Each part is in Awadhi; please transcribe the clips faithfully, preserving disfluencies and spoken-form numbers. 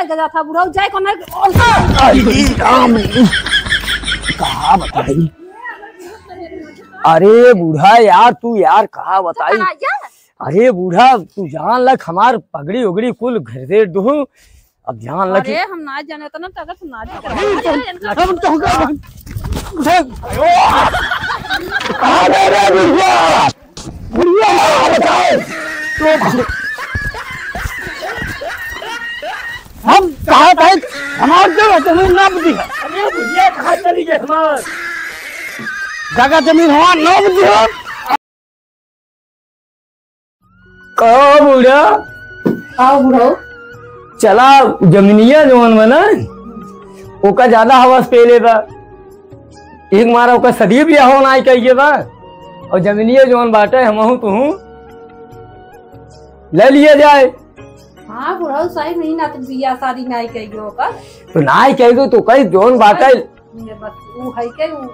गजा था बुढ़ऊ, जाए कौन है? अरे राम, कहा बताई? अरे बूढ़ा यार, तू यार कहा बताई? अरे बूढ़ा, तू जान लग हमार पगड़ी उगड़ी कुल घर दे दूँ। अब जान लग अरे हम ना जाने तो ना, तो अगर तू ना जाने हम तो होगा। अरे रे बुढ़िया, बुढ़िया मार बताओ। तो हम कहा था, हमार जगह जमीन नाप दी है। अरे बुढ़िया, कहाँ चली गई हमार? जगह जमीन हमार नाप दी है। का बूढ़ा? का बुढ़ऊ? चला, जमीनिया जवन बा ना, ओका ज्यादा हवस पेले बा। एक मारा ओका सदी बियाह नाई कहिए बा, और जमीनिया जवन बाटे, हमहू तुहू ले लिया जाए। हाँ बुढ़ऊ, सही में ही ना तो बियाह शादी नाई कहियो ओकर। तो नाई कहियो तो कही जवन बाटे। ये बस ऊ है के ऊ,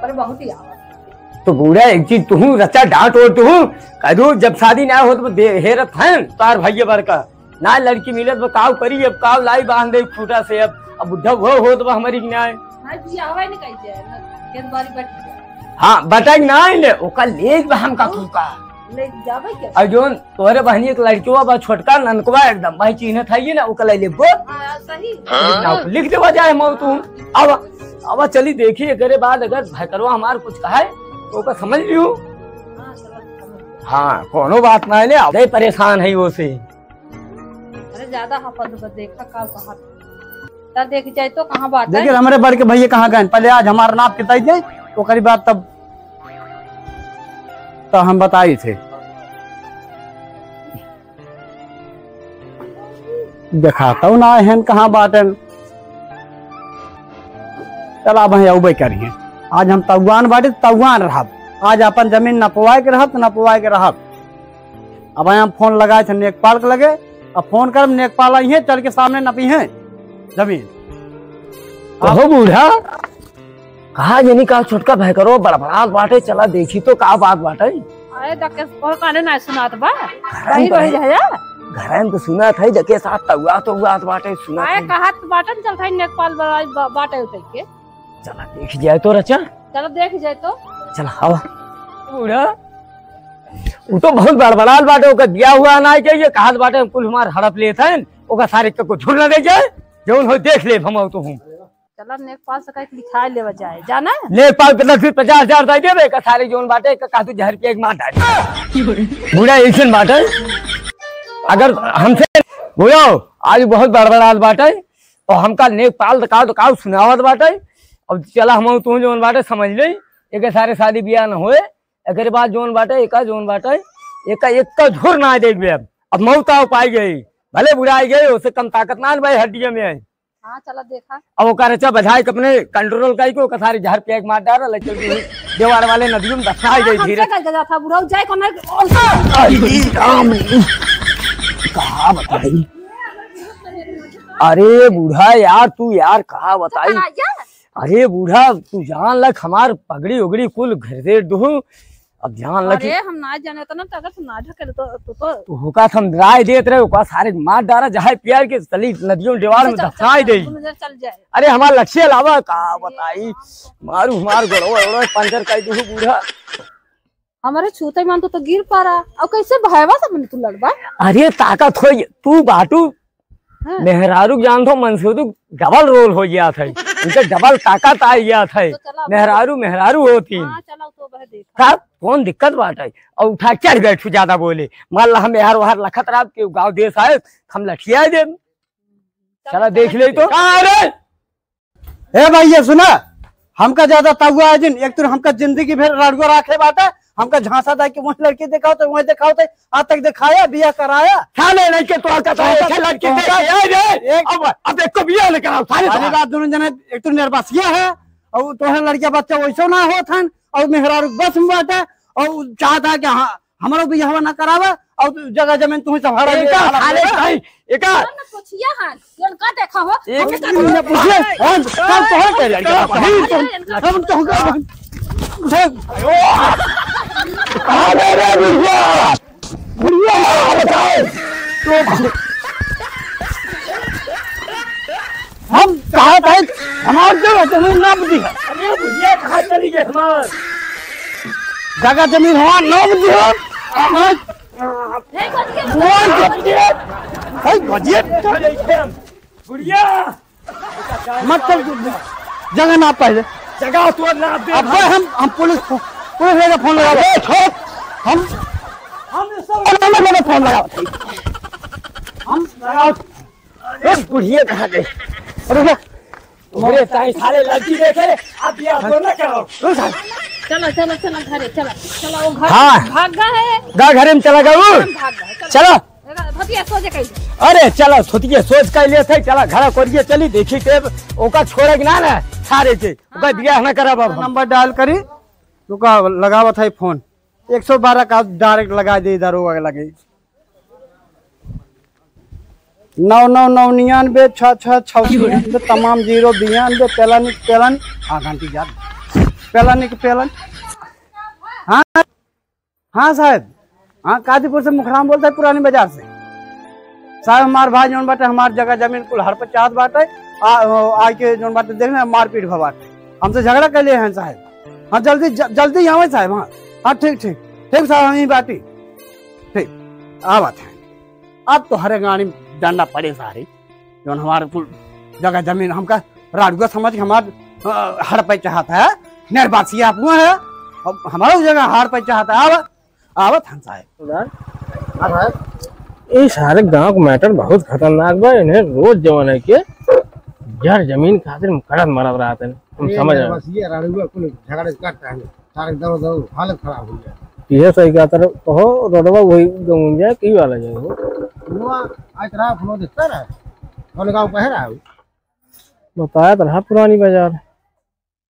पर बहुत ही आवत। तो बूढ़ा एक चीज तुहू रचा डांट और तुहू कह दू, जब शादी ना हो तो दे हेरत हैं तार भैया बड़का ना लड़की मिलत बा, काव करी अब, काव लाई बांध दे खूटा से अब। अब बुढ़ा वो होत बा हमारी की ना है। हाँ जी, आवे नहीं कही जाए ना, खेत बाड़ी बैठ जाए। हाँ, बटाई ना है ले, ओका ले बा हम का तू का। ले जावे क्या? और जोन तोहरे बहनी एक लड़किया बा छोटका ननकवा एकदम, भाई चिन्हत है ये ना, ओका ले लेबो। हाँ, सही। नाव लिख देवा जाए मऊ तू। अब, अब चली देखी, एकरे बाद अगर भैकरवा हमार कुछ कहे, तो ओका समझ लियो। हाँ, समझ, समझ। हाँ, कोनो बात ना है, ले, अब परेशान है वो से। अरे ज्यादा हाफत बा, देखा का कहा। तब देख जाए तो कहाँ बात है? देखिए, हमारे बड़ के भैया कहाँ गए? पहले आज हमारा नाप किताई दे, ओकरी बाद तब, तब हम बताई थे। देखातउ ना हन कहाँ बाटन। चला अब हम अउबे करिहैं। आज हम तउआन बाटे, तउआन रहब। आज अपन जमीन नपवाए के रहब, त नपवाए के रहब। अब हम फोन लगाए थे नेकपाल के लगे, अब फोन करब, नेकपाल अइहैं, चल के सामने नपिहैं जमीन। कहो बूढ़ा, कहा जनी का छोटका भैकरो बड़बड़ात बाटे, चला देखी तो का बात बाटे। अरे दके कोई काने ना सुनात बा। घर में वही तो रही है। घर में तो सुनात है, जके साथ तउआ तउआत बाटे, सुनात आए है। कहत बाटन चलत है नेकपाल बा-, बा-, बाटे उठे के। चला देख जाए तो रचा। चला देख जाए तो। चला हवा। बूढ़ा, उ तो बहुत बड़बड़ाल बाटे, ओकर बियाह हुआ ना चाहिए, कहत बाटे कुल हमार हड़प लेत हैं, ओकर सारे के को झुर ना दे जाए, जौन हो देख ले हम तो हूँ। चला नेकपाल से कहीं लिखाई लेवा जाए, जाना? नेकपाल के दस पचास हजार दे देबे, का सारे जौन बाटे, का, का तू जहर पिए के मार डाले। बूढ़ा ऐसन बाटे, अगर हमसे, बूढ़ा, आज बहुत बड़बड़ात बाटे, और हमका नेकपाल का, का सुनावत बाटे, अब चला हम तू जौन बाटे समझ ले, एक सारे शादी बियाह न होए, एकरे बाद जौन बाटे, एका जौन बाटे, एका, एका झुर ना देखबे अब। अब मौत आओ पाई गई, भले बुढ़ाई गई, ओसे कम ताकत ना भाई हड्डिया में है। हाँ, चला देखा। अब ओकर अच्छा बजाय के अपने कंट्रोल काई को, ओकर सारे जहर पिया के मार डारा, ले चल के देवार वाले नदियों में दफनाई गई धीरे। हमसे कल गजा था बुढ़ऊ, जाए कौन है? अरे राम, कहा बताई? अरे बूढ़ा यार, तू यार कहा बताई? अरे बूढ़ा, तू जान लग हमार पगड़ी उगड़ी कुल घर दे दू। अब जान लग अरे हम ना जाने तो ना, तो अगर तू ना ढकेल तो, तो, तो। तू हुका हम राय देत रहे, ओका सारे मार डारा, जहाँ प्यार के चली नदियों देवाल में चल, चल, दफनाई चल, दे। दोनों जन चल जाए। अरे हमार लठिया लावा, का बताई, मारू हमार गोड़वा, गोड़वा पंचर कर दू बूढ़ा। हमारे छूते मान तो, तो गिर पड़ा। अब कैसे भयवा से बने तू लड़बा? अरे ताकत होई, तू बाटू हाँ। मेहरारू के जान तो मनसेदू डबल रोल हो गया था, उनके डबल ताकत आ गया था। तो चला, मेहरारू, मेहरारू होती। हाँ, चला, तो वह देखा। का कौन दिक्कत बाटे? और उठा चढ़ बैठू ज्यादा बोले, मान ला हम यार वहार लखत रात के गाँव देश आए, हम लठिया दे। चला, चला, देख ले तो। का रे? ए भाई, ये सुना, हमका ज्यादा तउआ है जिन, एक तो हमका जिंदगी भर रड़ुआ राखे बाटे, हमका झांसा दाई के वही लड़की देखावत है, वही देखावत है, आज तक देखाया, बियाह कराया। साले लड़के तो हल्का तो तो ऐसे लड़के तो देखे, ए रे, एक अब, अब एक को बियाह लेकर आओ, साले पहली तो बात, दोनों जने एक तो निर्बसिया है, और तोहरे लड़के बच्चा वैसे ना होत हन, और मेहरारू बस में बाटे, और चाहता है कि हाँ, हमरो बियाहवा ना करावा, और जगह जमीन तू ही संभाला एका ले, साले भाई, एका। कौन पूछिया हन? ये उनका देखा हो? एक हमने दिन में पूछे, हम कल तो है लड़का, भाई, तो हम तो होगा, अरे रे बुढ़िया, बुढ़िया, बताओ। तो कहा था, हमार जगह जमीन नाप दी है। अरे भैया, कहाँ चली गई हमार? जगह जमीन हमार नाप दी है। हमार कौन गजियत? है गजियत? बुढ़िया। मत चल तू, जगह ना पहले। जगह तो ना दे। अब हम, हम पुलिस, पुलिस लेके फोन लगा। ए, छोड़। हम, हम इस सब नंबर में फोन लगा। हम लगाओ। ए, बुढ़िया कहाँ गई? अरे, अरे, ताई साले लड़की देखे, अब बियाह तो ना करो। रुक साले। चलो, चलो, चलो, घरे चलो, चलो, वो घर हाँ। भाग गए है। गा घरे में चला गऊ। भाग गए, चलो। चलो। भतिया सोचे कही। अरे, चलो, छोटिया सोच कह लिए थे, चला, घरा कोरिए चली, देखी के ओका छोड़े कि ना, ना, सारे के, ओका हाँ। बियाह ना करब अब हम। नंबर डायल करी, तो का लगावत है फोन, एक सौ बारह का डायरेक्ट लगा दे, दारोगा के लगे। नौ नौ नौ निन्यानवे, छः छः छः निन्यानवे, तमाम जीरो बियानवे, पेलानी, पेलानी, हाँ, घंटी याद, पेलानी के पेलानी। हाँ, हाँ साहब, हाँ, काजीपुर से मुखराम बोलता है, पुरानी बाजार से। साहब, हमार भाई जौन बाटे, हमार जगह जमीन कुल हड़पे चाहत बाटे। आ, आ के जौन बाटे, देख ले, मारपीट भवा बाटे, हमसे झगड़ा कर लिए हैं साहब। हाँ, जल्दी, ज-, जल्दी आवे साहब। हाँ, हाँ, ठीक, ठीक, ठीक साहब, हम ही बाटी। ठीक, आवत है। अब तो हरे गाड़ी में डंडा पड़े सारे, जौन हमारे कुल जगह जमीन हमका राड़ुआ समझ के हमार, अ, हड़पे चाहत है, निर्वासिया आप हुआ है, अब हमारा जगह हड़पे चाहत है। अब आवत हन साहब। हाँ साहब। ये सारे गांव का मैटर बहुत खतरनाक बा, इन्हें रोज जवन है के जर जमीन खातिर करत मरत रहत हैं, हम ये समझ रहे हैं। बस ये राड़ुआ कुल झगड़े करता है, सारे दौड़ दौड़ हालत खराब हो गया। ये सही कहत रहो, कहो रोडवा वही गंगुंजा की वाला जाए हो। हुआ आज रहा, अपनो देखता रहा, कौन गाँव कह रहा है? बताया तो रहा पुरानी बाजार।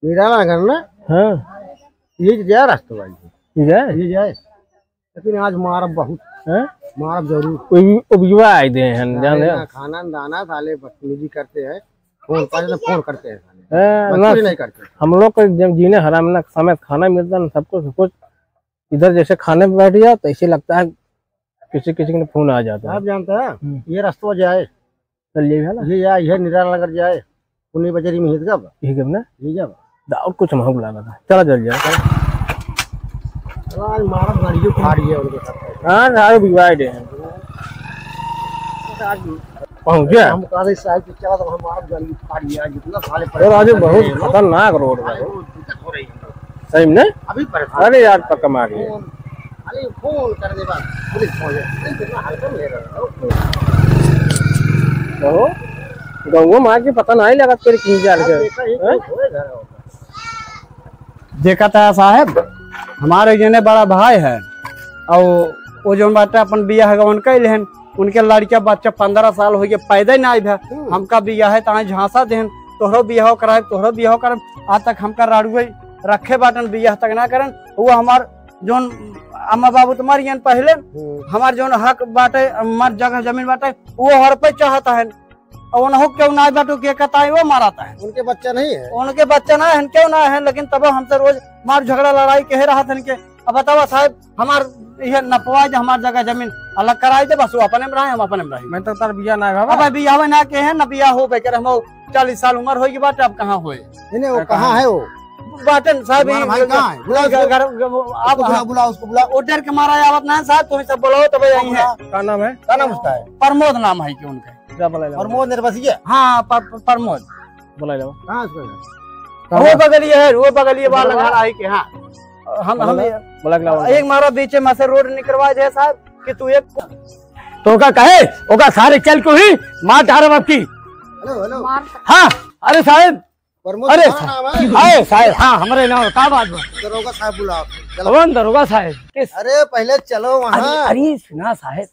निराला नगर ना? हाँ। ये जाए रास्ता भाई। ये जाए? ये जाए। लेकिन आज मारब बहुत। हैं? मारब जरूर। कोई भी उपजवा आए दे हैं, साले जाने। ना खाना न दाना, साले बदतमीजी करते हैं। फोन पर तो फोन करते हैं साले। हैं, बदतमीजी ना, नहीं करते। हम लोग को जब जीने हराम ना समय खाना मिलता ना, सब कुछ, सब कुछ इधर जैसे खाने पे बैठ जाओ तो ऐसे लगता है किसी किसी के फोन आ जाता है। आप जानते हैं, हम्म। ये रास्ता जाए। चल जाइए ना। ये या, ये निराला नगर जाए। उन्हीं बजरी में हित गब। हित गब ना? हित गब। दाऊ कुछ महक लगा था। चला जल जाए। आज मारब गाड़ियों फाड़ गया उनके साथ। हाँ, सारे बिगवाए दे हैं। आज पहुँच गया। हम कहा रहे साहब कि चला तो हम मारब गाड़ी फाड़ गया, जितना साले और आज परेशान बहुत कर रहे हैं। खतरनाक रोड है। अरे वो दिक्कत हो रही है। सही में ना? अभी परेशान। अरे यार, पक्का मार गया। फोन, खाली फोन कर दे बस, पुलिस पहुंच जाए। नहीं, कितना हल्का में ले रहा है। कहो, गौवा मार के पता नहीं लगा तेरे कहीं जा रहे हैं। देखा था साहब, हमारे जने बड़ा भाई है, और वो जौन बाटे अपन बियाह गवन कैले हन, उनके लड़का बच्चा पन्द्रह साल हो गए, पैदा ही ना भा। हम्म। हमका बियाह है, ताए झांसा देहन, तोहरो बियाह कराए, तोहरो बियाह करब। आज तक हमका राड़ुए रखे बाटन, बियाह तक ना करन। वो हमार जौन अम्मा बाबू तो मर गए पहले, हम्म। हमार जौन हक बाटे, हमार जगह जमीन बाटे, वो हड़पे चाहत है। और उन्हों क्यों ना बाटो के कताई वो मारता है। उनके बच्चा नहीं है? उनके बच्चा ना है, क्यों ना है, लेकिन तब हमसे रोज मार झगड़ा लड़ाई कहे रहत है इनके। अब बतावा साहब, हमार ये नपवाए दे, हमार जगह जमीन अलग कराए दे, बस वो अपने में रहे, हम अपने में रहे। मैं तो तार बिया ना है बाबा। अब बियाह ना के है, ना बियाह हो बेकर, हम चालीस साल उम्र होई बाटे, अब कहाँ होए? इन्हें वो कहाँ है वो? बाटन साहब, तुम्हारा भाई कहाँ है? बुलाओ उसको। घर, घर, आप उसको बुलाओ, बुलाओ, उसको बुलाओ। वो डर के मारा आवत ना है साहब, तुम सब बुलाओ तब यहीं है। का नाम है? का नाम उसका है? प्रमोद नाम है कि उनका? क्या बोला जाता है? प्रमोद निर्वासिया? हाँ, प-, प-, प्रमोद। बोला जाओ। कहाँ से है? वो बगलिए है, वो बगलिए वाला घर आई के, हाँ। हम, हम बोला, बोला के लाओ। एक मारा बीचे में से रोड निकलवा दे साहब कि तू एक तो ओका कहे, ओका सारे चल के ही मार डारब आपकी। हेलो, हेलो। मार हाँ, अरे साहब। प्रमोद अरे कहाँ साहब, नाम है? अरे साहब, हाँ, हमरे नाम, का बात बा? दरोगा साहब बुलाओ। चलो। कौन दरोगा साहब? किस? अरे पहले चलो वहाँ। अरे, अरे सुना साहब,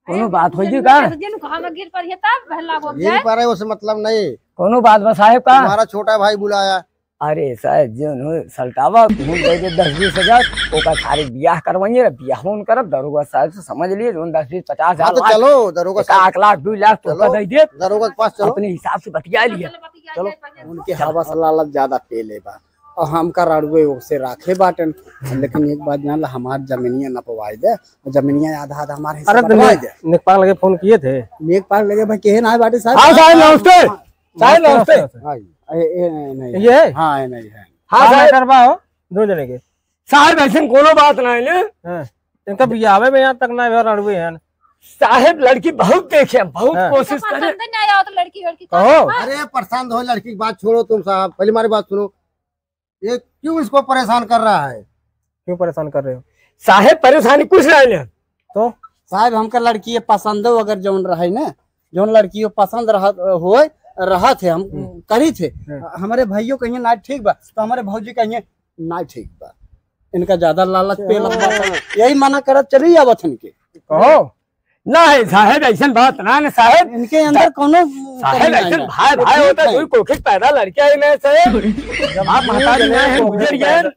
कोनो बात होई जी का? जेनु कहाँ में गिर पड़ी है तब बहला हो गिर जाए। पड़े, उससे मतलब नहीं। कोनो बात बा साहेब का? तुम्हारा छोटा भाई बुलाया। अरे साहेब, जेन हो सलटावा, घूम जाइए दस बीस हजार, ओका सारे बियाह करवाइए, बियाह उन करब, दरोगा साहेब से समझ लिए, जोन दस बीस पचास हजार हाँ, तो लाख, चलो, दरोगा एक साहब। आठ लाख, दो लाख तो चलो, दे दे। दरोगा के पास चलो। अपने हिसाब से बतिया लिए। चलो, बतिया चलो। जाए, बतिया जाए। उनके हवस लालच ज्यादा तेले बा। और हमका राड़ुए ओसे राखे बाटन। लेकिन एक बात जान ला, हमार जमीनिया नपवाए दे, जमीनिया आधा आधा हमारे हिस्सा अरे तो बंटवाए ने-, दे। नेकपाल लगे फोन किए थे। नेकपाल लगे भाई, केहे ना आए बाटे साहब। हाँ साहब, नमस्ते। साहेब, नमस्ते, नमस्ते। नमस्ते। हाँ, ये, ये नहीं, नहीं है। ये है? हाँ, ये नहीं है। हाँ, हाँ, साहेब। मैं करवा हो, दो जने के। साहेब, ऐसन कोनो बात नहीं है। हाँ। इनका बियाहे में यहाँ तक ना भर अड़ुए हैं। साहेब, लड़की बहुत देखे, बहुत हाँ। कोशिश करे। पसंद नहीं आया हो तो लड़की, लड़की कहो। हाँ। अरे, पसंद हो लड़की की बात छोड़ो तुम साहब, पहले हमारी बात सुनो। ये क्यों इसको परेशान कर रहा है? क्यों परेशान कर रहे हो? साहेब, परेशानी कुछ नहीं है। तो? साहेब, हमका लड़की ये पसंद हो, अगर जौन रहे ना, जौन लड़की ये पसंद रहत, होए, रहत है, हम हम्म। करी थे। हम्म। हमारे भाइयों कहिए ना ठीक बा, तो हमारे भौजी कहिए ना ठीक बा। इनका ज्यादा लालच पे लग बा। यही मना करत चली आवत हन के। कहो। ना है साहेब, ऐसन बात ना है साहेब। इनके अंदर सा-, कोनो साहेब, कमी ऐसन नहीं है। भाई, भाई होता, कोई कोखिक पैदा लड़के आए ना साहेब। जब आप महतारी ना है, गुजर गए।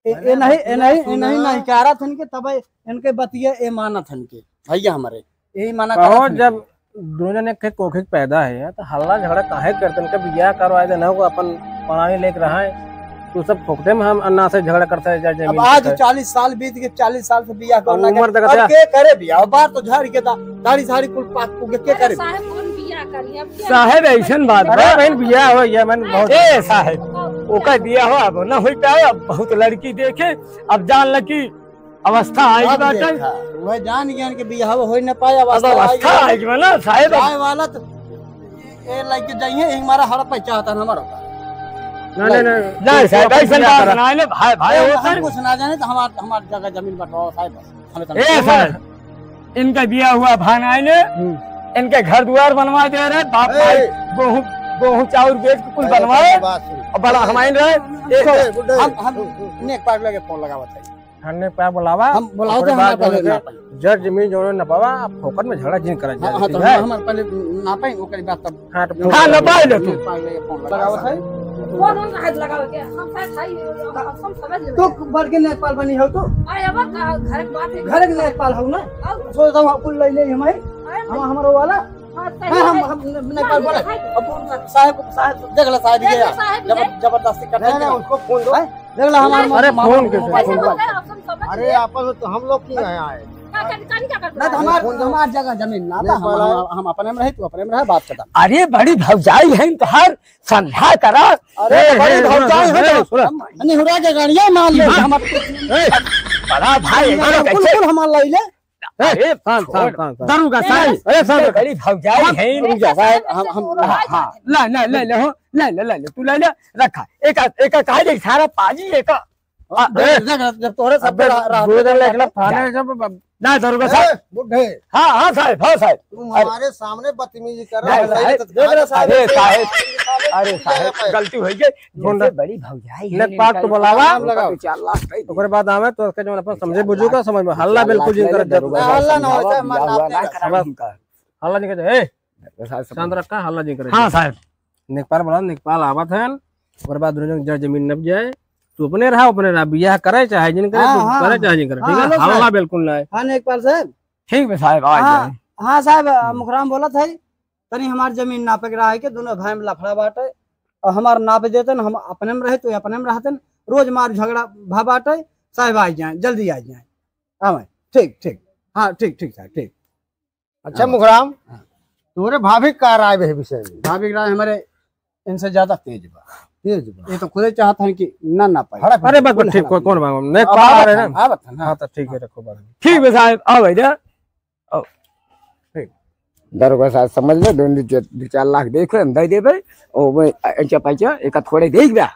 ए, ए नहीं, ए नहीं, ए नहीं, नहीं कारत हन के, तब इनके बतिया ए मानत हन के। भैया हमारे, यही मना कहो, करत हन जब के। दोनों जने के कोखिक पैदा है, तो हल्ला झगड़ा काहे करते? इनके बियाह करवाए दे, ना को अपन पढ़ाई लेके रहा है। तू सब फोकटे में हम अन्ना से झगड़ा करता है, जा अब जमीन आज पे। चालीस साल बीत गए, चालीस साल से बियाह अब करना उम्र के, तक अब क्या? के करे बियाह? अब बार तो झाड़ी के दा-, दाढ़ी साड़ी कुल पाक पुगे, के अरे करे? साहेब, कौन बियाह करी? अब के साहेब, ऐसन बात अरे बा। बहन, बियाह हो गया, मन बहुत ए साहेब, ओकर बियाह हो, अब ना होई पावे, अब बहुत लड़की देखे, अब जान ल कि अवस्था आई अब बाटे। देखा, वह जान गया कि बियाह होई न पाए, अब अवस्था आई अवस्था गया। आई बा ना साहेब, अब जाए वाला तो ए, ए लइके जाइए, एक मारा हड़प पे चाहता ना हमारा। ना, ना, ना, ना, तू साहब, अपन ऐसन बियाह बात करा। ना, ले, भाई, भाई, ए, होता हम है। कुछ ना जाने, तो हमार, हमार जगह जमीन बंटवाओ, साहब, बस। हमें तो ए, नहीं। साहब, इनका दिया हुआ भान आइले, हम्म। इनके घर दुआर बनवा दे रहे, बाप ए। भाई, गोहूं, गोहूं चाउर बेच के कुल अरे, बनवाए, बात सुन। और बड़ा हमाइन रहे। ए, ए, बुड्ढे। हम, हम नेक पार लगे फोन लगावत है। थाने पे बुलावा, हम बुलाओ ओकरे तो बाद हमारे पहले जौन ना है, पाई। जर जमीन जौन ना पावा, आप फोकट में झगड़ा जिन करा हाँ, जाए, हाँ, ठीक तो है? हम, हमारे पहले ना पाई, ओकरे बाद तब हाँ, तो हाँ, ना पाई ले तू। पाई ले, फोन लगाओ। लगाओ भाई। कौन, कौन हाथ लगाओ के? हम शायद भाई, हम, हम समझ लेंगे। तू बढ़ के नेकपाल बनी हो तू? अरे, अब का घर के बात है। घर के नेकपाल हो ना? अब सो तो हम कुल ले ले हम, अरे, हम, हमारो वाला। हाँ, सही हाँ, हम, है। हम ने-, नेपाल बोले। अब साहेब, साहेब, देख ले, साहेब, देख ये ले, साहेब, जबर-, ये। जबरदस्ती करते नहीं, नहीं, हैं। उसको फोन दो। हैं? देख ले, हमारे अरे, मामा फोन के फोन फोन दो। अरे, आपस में तो हम लोग क्यों हैं आए? क्या कर, कर, क्या कर नहीं, तो रहा है? हमार, फोन दो। हमार जगह जमीन ना था, हम, नेपाल आओ। हम, हम अपने में रहे, तू अपने में रहे, बात खत्म। अरे, बड़ी भौजाई है, तो हर संधा करा। अरे, ए, बड़ी ए, भौजाई सुनो, है, सुनो, तो सुनो। हम निहुरा के गाड़ियाँ मान ले, ए, हम अब ए, बड़ा भाई, हम ए, कुल, कैसे? कुल हमार लाई ले। अरे, शांत, छोड़। शांत, शांत, शांत। दारोगा साहब, अरे, शांत। बड़ी भौजाई हम, है। रुक जा, साहब, हम, हम, हाँ, हाँ। ला, ला, ला, ला, हो, ला, ला, ला, ला, तू ला, ला, रखा। एका, एका काहे दे सारा पाजी, एका। आ, देख, ए। देख, देख, तोहरे सब अबे, रहा, रहा, दो जन रहा। एक लाख थाने जब, ना, दारोगा साहब। ए, बुड्ढे। हाँ, हाँ, साहब, हाँ, साहब। तुम अरे। हमारे सामने बदतमीजी कर रहे नहीं, हो, साहब, नहीं तो देख रहे हो, साहब, अरे, साहब, साहब, अरे, साहब, गलती हो गई। फोन जैसे रख। बड़ी भौजाई है, नेक पाक इनका तो बुलावा। नाम लगाओ। चार लाख दे दे। ओकरे बाद आवे तो उसके जौन अपन समझे बुझू का समझ में हल्ला बिल्कुल जिन करत जरूर। ना, हल्ला ना होता है, हमार नाप नहीं रखा। हल्ला जिन करत, ए, शांत रखा, हल्ला जिन करत। हाँ साहब। नेकपाल बुलाओ, नेकपाल आवत है। ओकरे बाद दोनों जन जमीन नप जाए। तू अपने रहा, अपने रहा, बियाह करे चाहे जिन करे, हाँ, तू हाँ। करे चाहे जिन करे, ठीक है? हाँ, हेलो हल्ला साहब। बिल्कुल ना है। हाँ, नेकपाल साहब। ठीक बा साहब, आ हाँ, जाए। हाँ साहब, हम्म। मुखराम बोलत है। तनी हमार जमीन नापे के रहा है कि दोनों भाई में लफड़ा बाटे, और हमार नाप देतन, हम अपने में रहे तो अपने में रहतन, रोज मार झगड़ा भा बाटे, साहब आ जाए, जल्दी आ जाए। हाँ भाई, ठीक, ठीक, हाँ, ठीक, ठीक साहब, ठीक। अच्छा हाँ। मुखराम, हाँ। तोरे भाभी का राय बे विषय में? भाभी की राय हमारे इनसे ज्यादा तेज बा। तेज बा। ये तो खुदे चाहत हन कि ना, ना पाए। हड़प अरे बस, बस, बोले ठीक, हड़प। कौन, कौन बा? नेक अब पार आ आवत रहे हन, ना? आवत हन, हाँ। हाँ, तो ठीक है, रखो बात। ठीक बे साहब, आओ भाई जा। आओ। ठीक। दरोगा साहब समझ ले, दो, दो, दो चार लाख देख ले, हम दे देबे। ओ, वो, अ, ऐसा पैसा, एका थोड़े देख बे।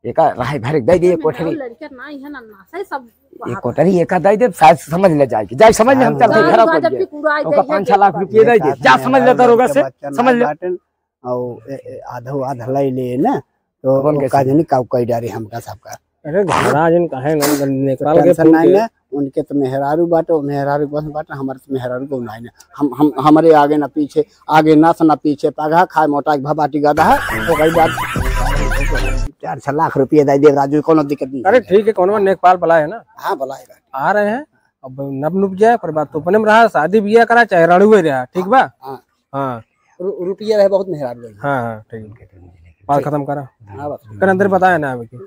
एका राय भरे दे दे, कोठरी। लड़का ना, इहे ना, ना, सही सब ये बात। कोठरी एका दे दे, साहब समझ ले जाए कि, जाए समझ ले, हम चलते घर पर। जब कि पूरा आई ओका जाइए पाँच छह लाख रुपये दे दे, जा समझ ले दरोगा से, समझ ले। बाटन, और ए, ए, आधो आधा ले ले ना, तो कौन वो कैसे? का जानी का कई डारे हमका सबका। अरे घबरा जिन काहे ना, नेपाल के टेंशन फोन नहीं के। ना, उनके तो मेहरारू बाटे, मेहरारू बस बाटे, हमारे तो मेहरारू को नहीं ना। हम, हम, हमारे आगे ना पीछे, आगे ना से ना पीछे, पगहा खाए मोटा एक भबाटी गधा है, तो कई बात। चार छह लाख रुपये दे दे राजू, कोनो दिक्कत नहीं। अरे ठीक है, कोनो नेपाल बला है ना? हाँ, बला है। आ रहे हैं, अब नप नुप जाए, ओकर बाद तो अपने में रहा, शादी बियाह करा, चाहे रड़ुए रहा, ठीक बा? हाँ। हाँ। रु-, रुपया रहे बहुत मेहरारू है। हाँ, हाँ, ठीक है। बात खत्म करा। हाँ, बस। कर अंदर बताया ना अभी के।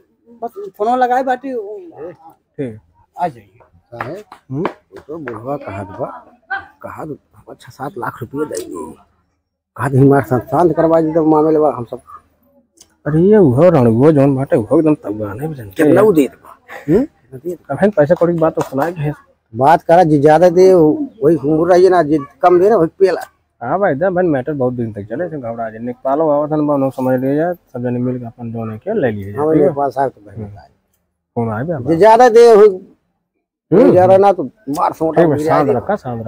बस फोन लगाए बाटी। ठीक। आ जाइए। काहे? हम्म? वो तो बुढ़वा कहा दबा, कहा दो, पाँच छह सात लाख रुपये देंगे। आज ही मार शांत, शांत करवा दी तो मामले बा हम सब। अरे ये उहो रणुओ जौन बाटे, उहो एकदम तगड़ा नहीं जानते। कितना वो देत बा? हम्म? कितना देत बा? अबहिन पैसा कौड़ी की बात तो सुना के है। बात करा, जे ज्यादा दे, वही घूम रही है ना, जे कम दे ना, वही पेला। हाँ भाई, एकदम भाई, matter बहुत दिन तक चले, ऐसे घबरा जाए। लेकपालो आवत हन, बा, उन्हों समझ लिए जाए, सब जने मिल के अपन दोनों के ले लिए जाए, हाँ, ठीक है? लेकपाल साहब तो भाई हम्म। बताए। फोन आए बे, जे ज्यादा दे, वही हम्म, ज्यादा हम्म। ना तो मार सोटा ठीक है, गिरा शांत दे। रखा, शांत